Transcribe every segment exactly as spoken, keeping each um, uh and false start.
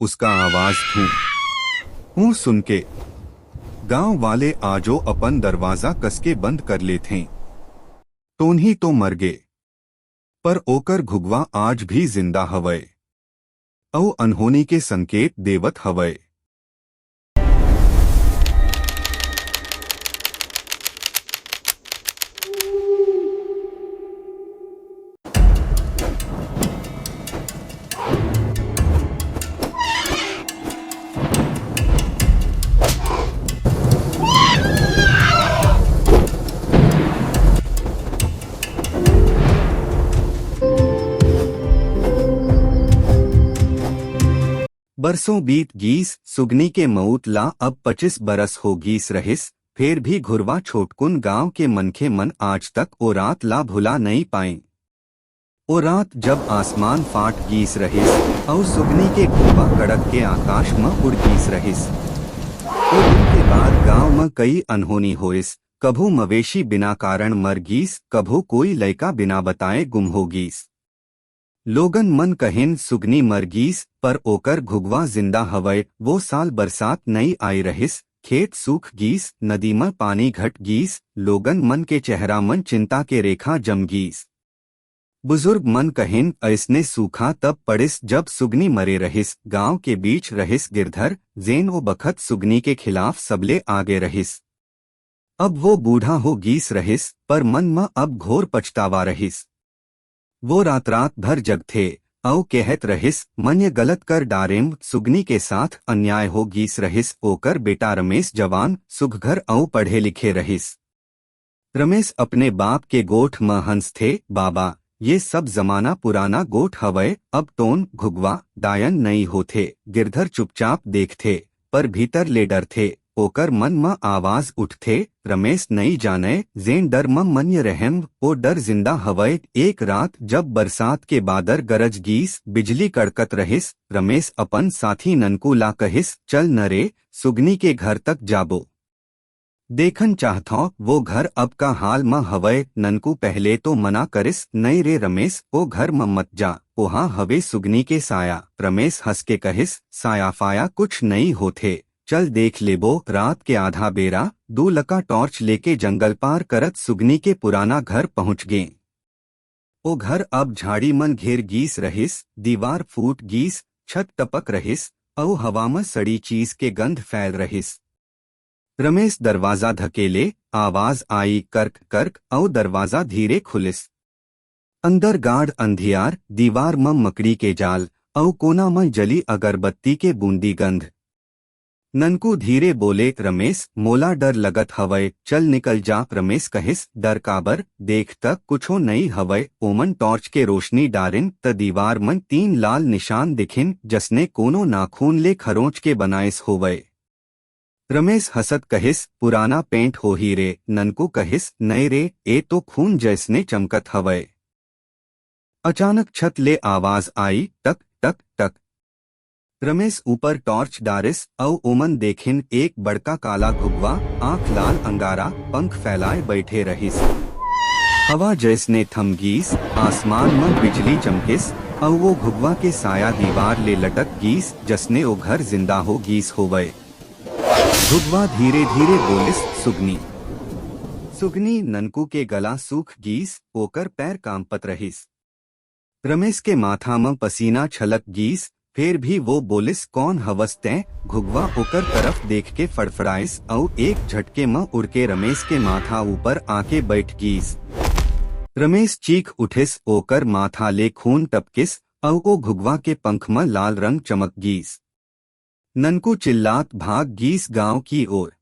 उसका आवाज थू, हूँ सुन के। गांव वाले आजो अपन दरवाजा कस के बंद कर लेथें। टोनही तो मर गे, पर ओकर घुघवा आज भी जिंदा हवय, अउ अनहोनी के संकेत देवत हवय। बरसों बीत गीस, सुगनी के मउत ला अब पच्चीस बरस हो गीस रहिस, फेर भी घुरवा छोटकुन गांव के मनखे मन आज तक ओ रात ला भुला नइ पाएं। ओ रात, जब आसमान फाट गीस रहिस, अउ सुगनी के घुरवा कड़क के आकाश म उड़ गीस रहिस। ओ दिन के बाद गांव म कई अनहोनी होइस, कभू मवेशी बिना कारण मर गीस, कभू कोई लइका बिना बताए गुम हो गीस। लोगन मन कहिन, "सुगनी मर गीस, पर ओकर घुघवा जिंदा हवय।" वो साल बरसात नइ आई रहिस, खेत सूख गीस, नदी म पानी घट गीस, लोगन मन के चेहरा मन चिंता के रेखा जम गीस। बुजुर्ग मन कहिन, "अइसने सूखा तब पड़िस, जब सुगनी मरे रहिस।" गांव के बीच रहिस गिरधर, जेन ओ बखत सुगनी के खिलाफ सबले आगे रहिस। अब वो बूढ़ा हो गीस रहिस, पर मन म अब घोर पछतावा रहिस। वो रात-रात भर जगथे, अउ कहत रहिस, "मन ये गलत कर डारेम, सुगनी के साथ अन्याय हो गीस रहिस।" ओकर बेटा रमेश जवान, सुघघर अउ पढ़े लिखे रहिस। रमेश अपने बाप के गोठ म हंसथे, "बाबा, ये सब जमाना पुराना गोठ हवय, अब टोन, घुघवा, डायन नइ होथे।" गिरधर चुपचाप देखथे, पर भीतर ले डरथे। ओकर मन म आवाज उठथे, "रमेश नइ जानय, जेन डर म मन ये रहेम, ओ डर जिंदा हवय।" एक रात, जब बरसात के बादर गरज गीस, बिजली कड़कत रहिस, रमेश अपन साथी ननकू ला कहिस, "चल न रे, सुगनी के घर तक जाबो। देखन चाहथौं, वो घर अब का हाल म हवय।" ननकू पहले तो मना करिस, "नइ रे रमेश, ओ घर म मत जा, ओहा हवे सुगनी के साया।" रमेश हंस के कहिस, "साया फाया कुछ नइ होथे, चल देख लेबो।" रात के आधा बेरा दू लका टॉर्च लेके जंगल पार करत सुगनी के पुराना घर पहुंच गें। ओ घर अब झाड़ी मन घेर गीस रहिस, दीवार फूट गीस, छत टपक रहिस, अउ हवा म सड़ी चीज के गंध फैल रहिस। रमेश दरवाजा धकेले, आवाज आई कर्क कर्क, अउ दरवाजा धीरे खुलिस। अंदर गाढ़ अंधियार, दीवार म मकड़ी के जाल, अउ कोना म जली अगरबत्ती के बूंदी गंध। ननकू धीरे बोले, "रमेश, मोला डर लगत हवय, चल निकल जा।" रमेश कहिस, "डर काबर? देख त, कुछो नइ हवय।" ओमन टॉर्च के रोशनी डारिन, त दीवार मन तीन लाल निशान दिखिन, जसने कोनो नाखून ले खरोंच के बनाइस होवय। रमेश हंसत कहिस, "पुराना पेंट होही रे।" ननकू कहिस, "नइ रे, ए तो खून जइसने चमकत हवय।" अचानक छत ले आवाज आई, "टक, टक, टक।" रमेश ऊपर टॉर्च डारिस, अउ ओमन देखिन, एक बड़का काला घुघवा, आंख लाल अंगारा, पंख फैलाए बइठे रहिस। हवा जइसने थम गीस, आसमान म बिजली चमकिस, अउ वो घुघवा के साया दीवार ले लटक गीस, जसने ओ घर जिंदा हो गीस होवय। घुघवा धीरे-धीरे बोलिस, "सुगनी।" सुगनी। ननकू के गला सूख गीस, ओकर पैर कांपत रहिस। रमेश के माथा म पसीना छलक गीस, फेर भी वो बोलिस, "कौन हवस तैं?" घुघवा ओकर तरफ देख के फड़फड़ाइस अउ एक झटके म उड़ के रमेश के माथा ऊपर आके बैठ गीस। रमेश चीख उठिस, ओकर माथा ले खून टपकिस अउ ओ घुघवा के पंख म लाल रंग चमक गीस। ननकू चिल्लात भाग गीस गांव की ओर।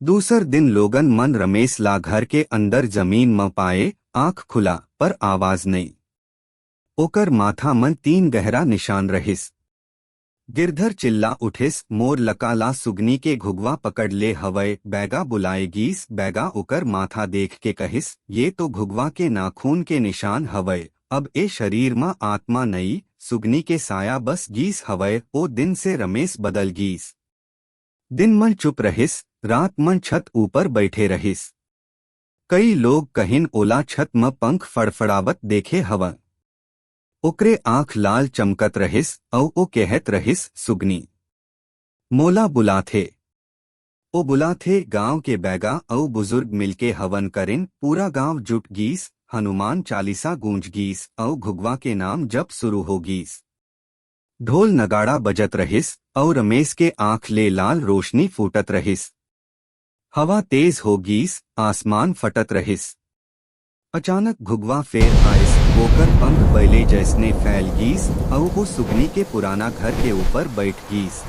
दूसर दिन लोगन मन रमेश ला घर के अंदर जमीन म पाए, आंख खुला, पर आवाज नइ। ओकर माथा मन तीन गहरा निशान रहिस। गिरधर चिल्ला उठिस, "मोर लका ला सुगनी के घुघवा पकड़ ले हवय।" बैगा बुलाए गीस। बैगा ओकर माथा देख के कहिस, "ये तो घुघवा के नाखून के निशान हवय। अब ए शरीर म आत्मा नइ, सुगनी के साया बस गीस हवय।" ओ दिन से रमेश बदल गीस। दिन मन चुप रहिस, रात मन छत ऊपर बैठे रहिस। कई लोग कहिन ओला छत म पंख फड़फड़ावत देखे हवन। ओकरे आंख लाल चमकत रहिस अउ ओ कहत रहिस, "सुगनी मोला बुलाथे।" ओ बुलाथे। गांव के बैगा अउ बुजुर्ग मिलके हवन करिन, पूरा गांव जुट गीस, हनुमान चालीसा गूंज गीस अउ घुघवा के नाम जप शुरू हो गीस। ढोल नगाड़ा बजत रहिस अउ रमेश के आंख ले लाल रोशनी फूटत रहिस। हवा तेज हो गीस, आसमान फटत रहिस। अचानक घुघवा फेर आइस, ओकर पंख बैले जैसने फैल गीस अउ ओ सुगनी के पुराना घर के ऊपर बैठ गीस।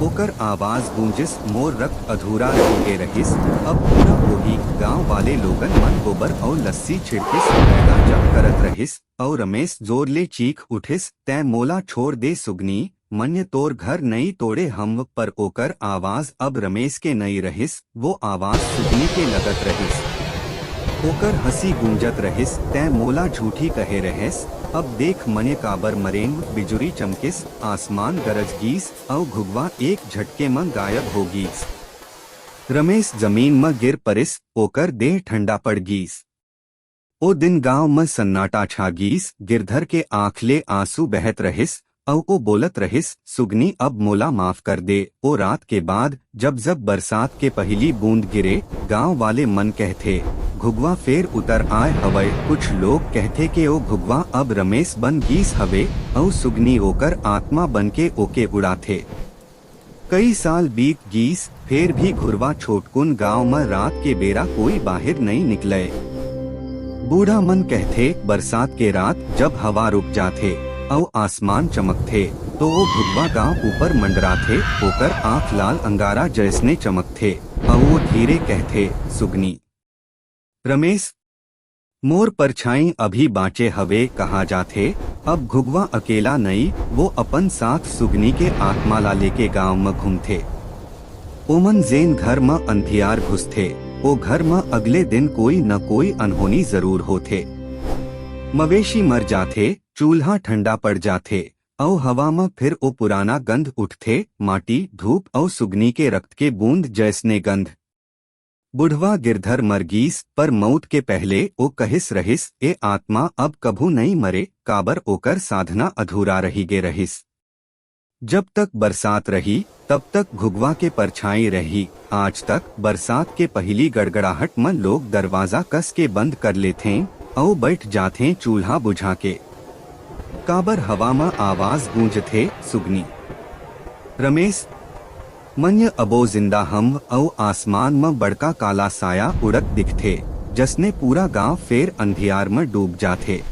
ओकर आवाज गूंजिस, "मोर रक्त अधूरा रह गे रहिस।" अब पूरा ओही गांव वाले लोगन मन गोबर अउ लस्सी छिड़किस, बैगा जप करत रहिस अउ रमेश जोर ले चीख उठिस, "तैं मोला छोड़ दे सुगनी, मन्य तोर घर नई तोड़े हंव।" पर ओकर आवाज अब रमेश के नई रहिस, वो आवाज सुगनी के लगत रहिस। ओकर हंसी गूंजत रहिस, "तैं मोला झूठी कहे रहेस, अब देख मन्य काबर मरेंव।" बिजुरी चमकिस, आसमान गरज गीस अउ घुघवा एक झटके म गायब हो गीस। रमेश जमीन म गिर परिस, ओकर देह ठंडा पड़ गीस। ओ दिन गांव म सन्नाटा छा गीस, गिरधर के आंख ले आंसू बहत रहिस, अउ ओ बोलत रहिस, "सुगनी, अब मोला माफ कर दे।" ओ रात के बाद, जब जब बरसात के पहिली बूंद गिरे, गांव वाले मन कहथे, "घुघवा फेर उतर आय हवय।" कुछ लोग कहथे के ओ घुघवा अब रमेश बन गीस हवे, अउ सुगनी ओकर आत्मा बन के ओके उड़ाथे। कई साल बीत गीस, फेर भी घुरवा छोटकुन गांव म रात के बेरा कोई बाहिर नइ निकलय। बूढ़ा मन कहथे, बरसात के रात जब हवा रुक जाथे अउ आसमान चमकथे, तो ओ घुरवा गांव ऊपर मंडराथे, ओकर आंख लाल अंगारा जैसने चमकथे, अउ ओ धीरे कहथे, "सुगनी।" रमेश, मोर परछाई अभी बांचे हवे कहा जाथे। अब घुघवा अकेला नई, वो अपन साथ सुगनी के आत्मा ला लेके गांव म घूमथे। ओमन जेन घर म अंधियार घुसथे, ओ घर म अगले दिन कोई न कोई अनहोनी जरूर होथे। मवेशी मर जाथे, चूल्हा ठंडा पड़ जाथे, अउ हवा म फिर ओ पुराना गंध उठथे, माटी, धूप अउ सुगनी के रक्त के बूंद जैसने गंध। बुढ़वा गिरधर मर गीस, पर मउत के पहले ओ कहिस रहिस, "ए आत्मा अब कभू नइ मरे, काबर ओकर साधना अधूरा रहि गे रहिस।" जब तक बरसात रही, तब तक घुघवा के परछाई रही। आज तक बरसात के पहिली गड़गड़ाहट म लोग दरवाजा कस के बंद कर लेथें, अउ बैठ जाथें चूल्हा बुझा के। काबर हवा म आवाज गूंजथे, "सुगनी।" रमेश, मन्य अबो जिंदा हंव अउ आसमान म बड़का काला साया उड़त दिखथे, जसने पूरा गांव फेर अंधियार म डूब जाथे।